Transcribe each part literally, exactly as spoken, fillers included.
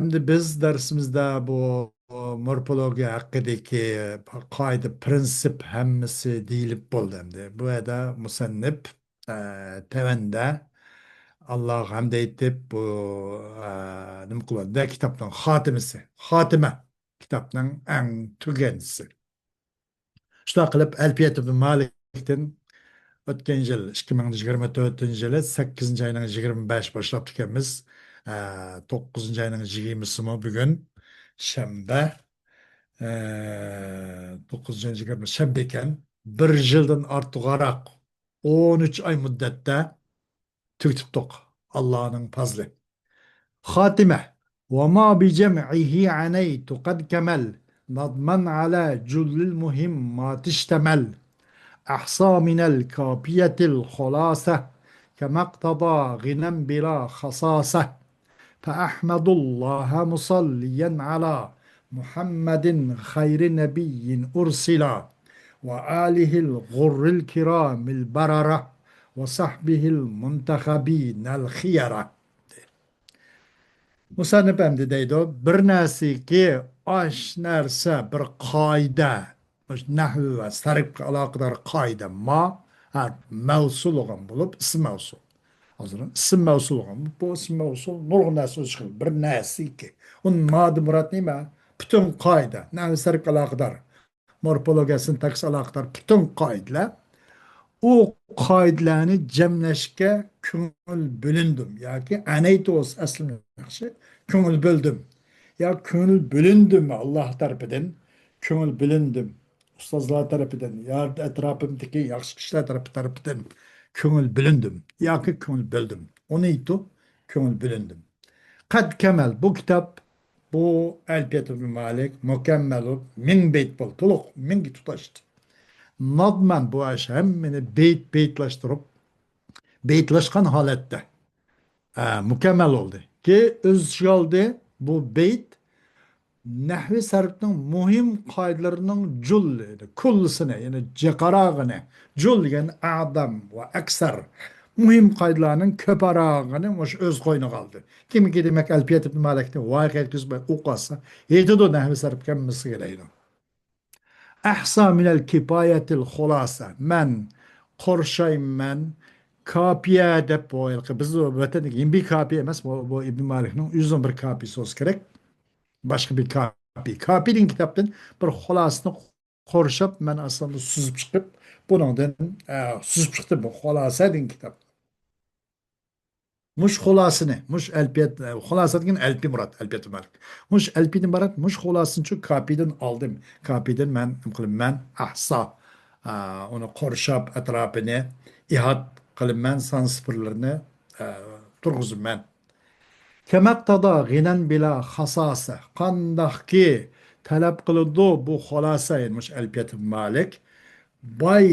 ئەمدى بىز دەرسىمىزدە بۇ مورفولوگىيە ھەققىدىكى قائىدە، پىرىنسىپ ھەممىسى دېيىلىپ بولدى ئەمدى. بۇ يەردە مۇسەننىپ، ئە، تۆۋەندە ئاللاغا ھەمد ئېيتىپ، بۇ، ئە، نېمە قىلىۋاتىدۇ؟ كىتابنىڭ خاتىمىسى، خاتىمە، كىتابنىڭ ئەڭ تۈگەنچىسى. شۇنداق قىلىپ، ئەلپىيەت ئىبن مالىكتىن ئۆتكەن يىل، ئىككى مىڭ يىگىرمە تۆتىنچى يىلى سەككىزىنچى ئاينىڭ يىگىرمە بەشى باشلاپتىكەنمىز. ئە، توققۇزىنچى ئاينىڭ يىگىرمىسىمۇ بۈگۈن شەنبە. ئە، توققۇزىنچى ئاينىڭ يىگىرمە شەنبە ئىكەن. بىر يىلدىن ئارتۇقراق، ئون ئۈچ ئاي مۇددەتتە تۈگىتىپتۇق. ئاللانىڭ پەزلى. خاتىمە. وما بجمعه عنيت قد كمل، نظما على جل المهمات اشتمل. أحصى من الكافية الخلاصة، كما اقتضى غنى بلا خصاصة. فأحمد الله مصليا على محمد خير نبي أرسل، وآله الغر الكرام البررة، وصحبه المنتخبين الخيرة. مۇسەننىپ ئەمدى دەيدۇ، بىر نەرسىكى، ئاش نەرسە بىر قائىدە، مۇشۇ نەھۋ ۋە سەرفقە ئالاقىدار قائىدە ما، ھە، مەۋسۇل بولغان بولۇپ، ئىسىم مەۋسۇل. ھازىر ئىسىم مەۋسۇل بولغان، بۇ ئىسىم مەۋسۇل نۇرغۇن نەرسە ئۆز ئىچىگە، بىر نەرسىكى. ئۇ مادىن مۇراد نېمە؟ پۈتۈن قائىدە، نەھۋ سەرفقە ئالاقىدار، مورفولوگىيە، سىنتاكسىس ئالاقىدار پۈتۈن قائىدىلەر. ئۇ قائىدىلەرنى جەملەشكە كۆڭۈل بۆلۈندۈم ياكى ئەنەيتۇ بولسا ئەسلىمۇ ياخشى، كۆڭۈل بۆلدۈم. يا كۆڭۈل بۆلۈندۈم، ئاللا تەرىپىدىن كۆڭۈل بۆلۈندۈم. ئۇستازلار تەرىپىدىن، يا ئەتراپىمدىكى ياخشى كىشىلەر تەرىپى، تەرىپىدىن كۆڭۈل بۆلۈندۈم ياكى كۆڭۈل بۆلدۈم. ئۇنى ئېيتتۇ، كۆڭۈل بۆلۈندۈم. قەد كەمەل، بۇ كىتاب، بۇ ئەلپىيەت ئىبن مالىك مۇكەممەل بولۇپ، مىڭ بەيت بولدى، تولۇق مىڭگە تۇتاشتى. نەزمەن، بۇ ئىش ھەممىنى بەيت، بەيتلەشتۈرۈپ، بەيتلەشكەن ھالەتتە، ئە، مۇكەممەل بولدى. كى ئۆز ئىچىگە ئالدى، بۇ بەيت نەھۋى سەرفنىڭ مۇھىم قائىدىلىرىنىڭ جۇللىسىنى، كۇللىسىنى، يەنى جىقاراغىنى، جۇل دېگەن ئەزەم ۋە ئەكسەر، مۇھىم قائىدىلەرنىڭ كۆپراغىنى مۇشۇ ئۆز قوينىغا ئالدى. كىمكى دېمەك، ئەلپىيەت ئىبن مالىكنى ۋايىغا يەتكۈزمەي ئوقۇۋالسا، يېتىدۇ نەھۋى سەرف ھەممىسىگە دەيدۇ. ئەھسا مىنەل كىپايەتىل خۇلاسە. مەن قورشايمەن، كاپىيە دەپ، بۇ ھېلىقى بىز ۋەتەندىكى يەنە بىر كاپىيە ئەمەس، بۇ، بۇ ئىبن مالىكنىڭ ئۆزىنىڭ بىر كاپىيىسى بولسا كېرەك. باشقا بىر كاپىي. كاپىي دېگەن كىتابتىن بىر خۇلاسىنى قورشاپ، مەن ئاسانلا سۈزۈپ چىقىپ، بۇنىڭدىن، ئە، سۈزۈپ چىقتىم بۇ خۇلاسە دېگەن كىتاب. مۇش خۇلاسىنى، مۇش ئەلپىيەت، ئە، خۇلاسە دېگەن ئەلپىي مۇراد، ئەلپىيەت مۇراد. مۇش ئەلپىيدىن ئىبارەت، مۇش خۇلاسىنى شۇ كاپىيدىن ئالدىم. كاپىيدىن مەن نېمە قىلىمەن؟ ئەھسا. ئە، ئۇنى قورشاپ، ئەتراپىنى ئىھات قىلىمەن، سان سىفىرلىرىنى، ئە، تۇرغۇزىمەن. كەمەقتادا غىنەن بىلا خاساسە. قانداقكى تەلەپ قىلىدۇ بۇ خۇلاسە، يەنى مۇشۇ ئەلپىيەت مالىك باي،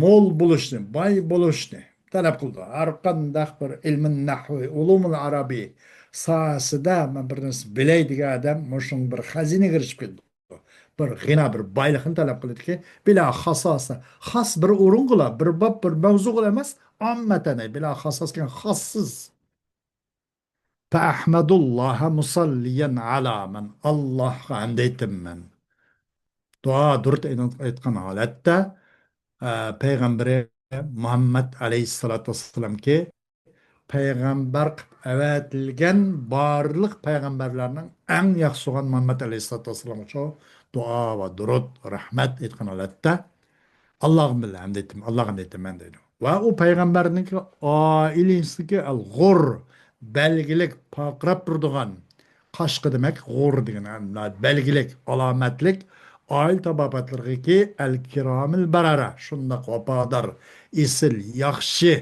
مول بولۇشنى، باي بولۇشنى تەلەپ قىلىدۇ. ھەر قانداق بىر ئىلمى نەھۋى، ئۇلۇمۇل ئەرەبىي ساھەسىدە مەن بىر نەرسە بىلەي دېگەن ئادەم مۇشۇنىڭ بىر خەزىنىگە ئېرىشىپ كېتىدۇ. بىر غىنا، بىر بايلىقنى تەلەپ قىلىدۇكى، بىلا خاساسە، خاس بىر ئورۇنغىلا، بىر باب، بىر مەۋزۇغىلا ئەمەس، ئاممەتەن، بىلا خاساسە دېگەن خاسسىز. فەئەھمەدۇللاھە مۇسەللىيەن ئەلا، مەن ئاللاھقا ھەمد ئېيتىمەن. دۇئا، دۇرۇت ئېيتقان ھالەتتە، ئە، پەيغەمبىرى مۇھەممەد ئەلەيھىسسالاتۇ ۋەسسالامكى پەيغەمبەر قىلىپ ئەۋەتىلگەن بارلىق پەيغەمبەرلەرنىڭ ئەڭ ياخشىسى بولغان مۇھەممەد ئەلەيھىسسالاتۇ ۋەسسالامغىچۇ دۇئا ۋە دۇرۇت، رەھمەت ئېيتقان ھالەتتە، ئاللاھۇممە ھەمد ئېيتىمەن، ئاللاھقا ھەمد ئېيتىمەن دەيدۇ. ۋە ئۇ پەيغەمبەرنىڭكى ئائىلىسىدىكى ئەل غۇر، بەلگىلىك پارقىراپ تۇرىدىغان، قاشقا دېمەك، غۇر دېگەن بەلگىلىك، ئالامەتلىك ئائىلە تاۋابىئاتلىرىغىكى ئەل كىرامىل بەرەرە، شۇنداق ۋاپادار، ئېسىل، ياخشى،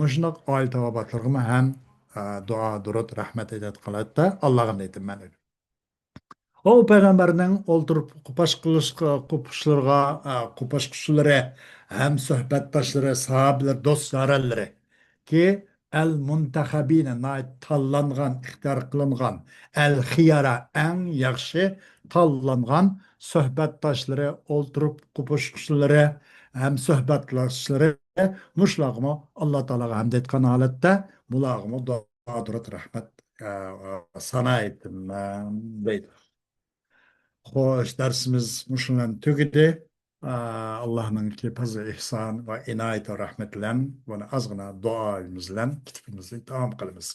مۇشۇنداق ئائىلە تاۋابىئاتلىرىغىمۇ ھەم، ئە، دۇئا، دۇرۇت، رەھمەت ئېيتىۋاتقان ھالەتتە ئاللاھقا ھەمد ئېيتىمەن دەيدۇ. ئۇ پەيغەمبەرنىڭ ئولتۇرۇپ قوپاش قىلىش، قوپۇشلىرىغا، ئە، قوپاشقۇچىلىرى ھەم سۆھبەتداشلىرى، ساھابىلىرى، دوست يارەنلىرى كى ئەل مۇنتەخەبىنە، ناھايىتى تاللانغان، ئىختىيار قىلىنغان، ئەل خىيارە، ئەڭ ياخشى تاللانغان سۆھبەتداشلىرى، ئولتۇرۇپ قوپۇشقۇچىلىرى ھەم سۆھبەتداشلىرى، مۇشۇلارغىمۇ ئاللا تائالاغا ھەمد ئېيتقان ھالەتتە بۇلارغىمۇ دۇئا، دۇرۇت، رەھمەت ئە، سانايتتىم، ئە، دەيدۇ. خوش، دەرسىمىز مۇشۇ بىلەن تۈگىدى. ئە، ئاللانىڭكى پەزلى ئېھسان ۋە ئىنايىتى ۋە رەھمىتى بىلەن، بۇنى ئازغىنا دۇئايىمىز بىلەن كىتابىمىزنى تامام قىلىمىز.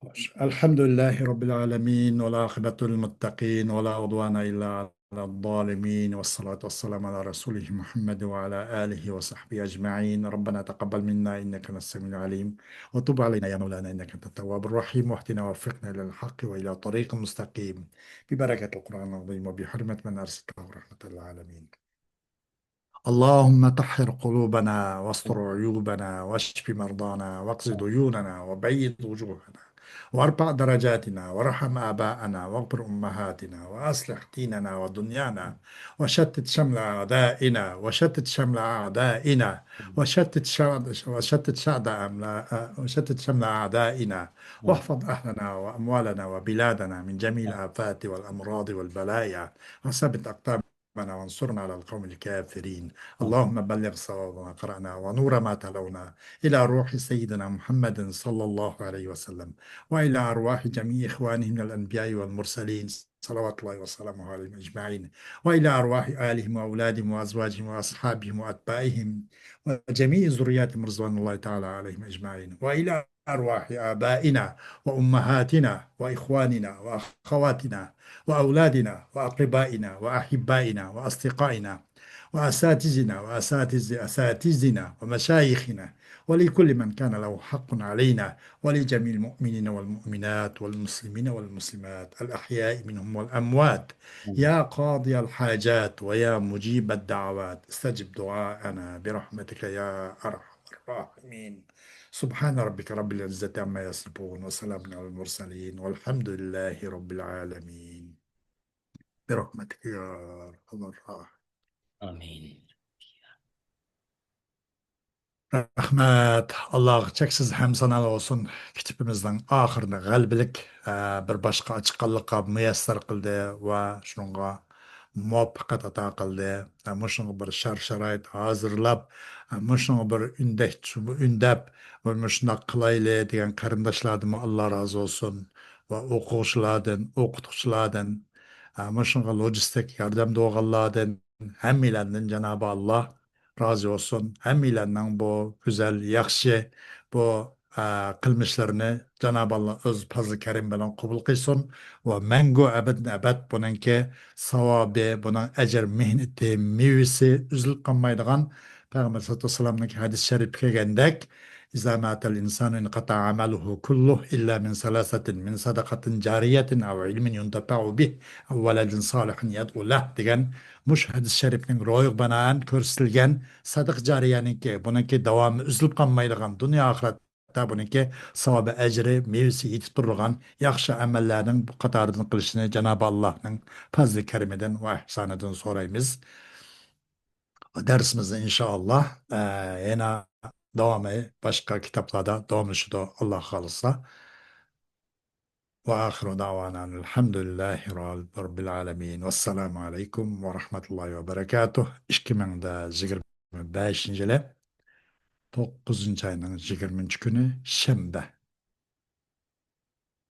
خوش. الحمد لله رب العالمين، والعاقبة للمتقين، ولا عدوان إلا على الظالمين، والصلاة والسلام على رسوله محمد وعلى آله وصحبه أجمعين. ربنا تقبل منا إنك أنت السميع العليم، وتب علينا يا مولانا إنك أنت التواب الرحيم، واهدنا ووفقنا إلى الحق وإلى طريق مستقيم، ببركة القرآن العظيم وبحرمة من أرسلته رحمة للعالمين. اللهم طهر قلوبنا واستر عيوبنا واشف مرضانا واقض ديوننا وبيض وجوهنا وارفع درجاتنا وارحم آباءنا واغفر أمهاتنا وأصلح ديننا ودنيانا وشتت شمل أعدائنا وشتت شمل أعدائنا وشتت شا-، وشتت شعد أملا-، وشتت شمل أعدائنا واحفظ أهلنا وأموالنا وبلادنا من جميع الآفات والأمراض والبلايا وثبت أقدامنا وانصرنا على القوم الكافرين. اللهم بلغ صواب ما قرأنا ونور ما تلونا إلى روح سيدنا محمد صلى الله عليه وسلم وإلى أرواح جميع إخوانه من الأنبياء والمرسلين صلوات الله وسلامه عليهم أجمعين وإلى أرواح آلهم وأولادهم وأزواجهم وأصحابهم وأتباعهم وجميع ذرياتهم رضوان الله تعالى عليهم أجمعين وإلى أرواح آبائنا وأمهاتنا وإخواننا وأخواتنا وأولادنا وأقربائنا وأحبائنا وأصدقائنا وأساتذنا وأساتذ أساتذنا ومشايخنا ولكل من كان له حق علينا ولجميع المؤمنين والمؤمنات والمسلمين والمسلمات الأحياء منهم والأموات. يا قاضي الحاجات ويا مجيب الدعوات استجب دعاءنا برحمتك يا أرحم الراحمين. سبحان ربك رب العزة عما يصفون وسلام على المرسلين والحمد لله رب العالمين. برحمتك يا أرحم الراحمين. ئامىن. رەھمەت، ئاللاغا چەكسىز ھەمسانالار بولسۇن. كىتابىمىزنىڭ ئاخىرىنى غەلىبىلىك، ئە، بىر باشقا ئاچىققانلىققا مۇيەسسەر قىلدى ۋە شۇنىڭغا مۇۋەپپەقىيەت ئاتا قىلدى. ئە، مۇشۇنىڭغا بىر شەرت-شارائىت ھازىرلاپ، ئە، مۇشۇنىڭغا بىر ئۈندەك، ئۈندەپ، ۋە مۇشۇنداق قىلايلى دېگەن قېرىنداشلاردىنمۇ ئاللا رازى بولسۇن ۋە ئوقۇغۇچىلاردىن، ئوقۇتقۇچىلاردىن، ئە، مۇشۇنىڭغا لوجىستىك ياردەمدە بولغانلاردىن، ھەممىلەردىن جانابى ئاللا رازى بولسۇن. ھەممىلەرنىڭ بۇ گۈزەل، ياخشى بۇ، ئە، قىلمىشلىرىنى جانابى ئاللا ئۆز پەزلى كەرىمى بىلەن قوبۇل قىلسۇن ۋە مەڭگۈ ئەبەدىن ئەبەد بۇنىڭكى ساۋابى، بۇنىڭ ئەجىر مېھنىتى، مېۋىسى ئۈزۈلۈپ قالمايدىغان، پەيغەمبەر سەللەللاھۇ ئەلەيھى ۋەسەللەمنىڭ ھەدىس شەرىپى كەلگەندەك، إذا مات الإنسان انقطع عمله كله إلا من ثلاثة، من صدقة جارية أو علم ينتفع به أو ولد صالح يدعو له دېگەن مۇشۇ ھەدىس شەرىپنىڭ روھىغا بىنائەن كۆرسىتىلگەن سەدىقە جارىيەنىڭكى، بۇنىڭكى داۋامى ئۈزۈلۈپ قالمايدىغان، دۇنيا ئاخىرەتتە بۇنىڭكى ساۋابى، ئەجرى، مېۋىسى يېتىپ تۇرىدىغان ياخشى ئەمەللەرنىڭ بۇ قاتارىدىن قىلىشىنى جانابى ئاللاھنىڭ پەزلى كەرىمىدىن ۋە ئېھسانىدىن سورايمىز. دەرسىمىزنى ئىنشائاللا، ئە، يەنە داۋامى باشقا كىتابلاردا داۋاملىشىدۇ، ئاللا خالىسا. وآخر دعوانا أن الحمد لله رب العالمين. والسلام عليكم ورحمة الله وبركاته. ئىككى مىڭ يىگىرمە بەشىنچى يىلى توققۇزىنچى ئاينىڭ يىگىرمىنچى كۈنى شەنبە.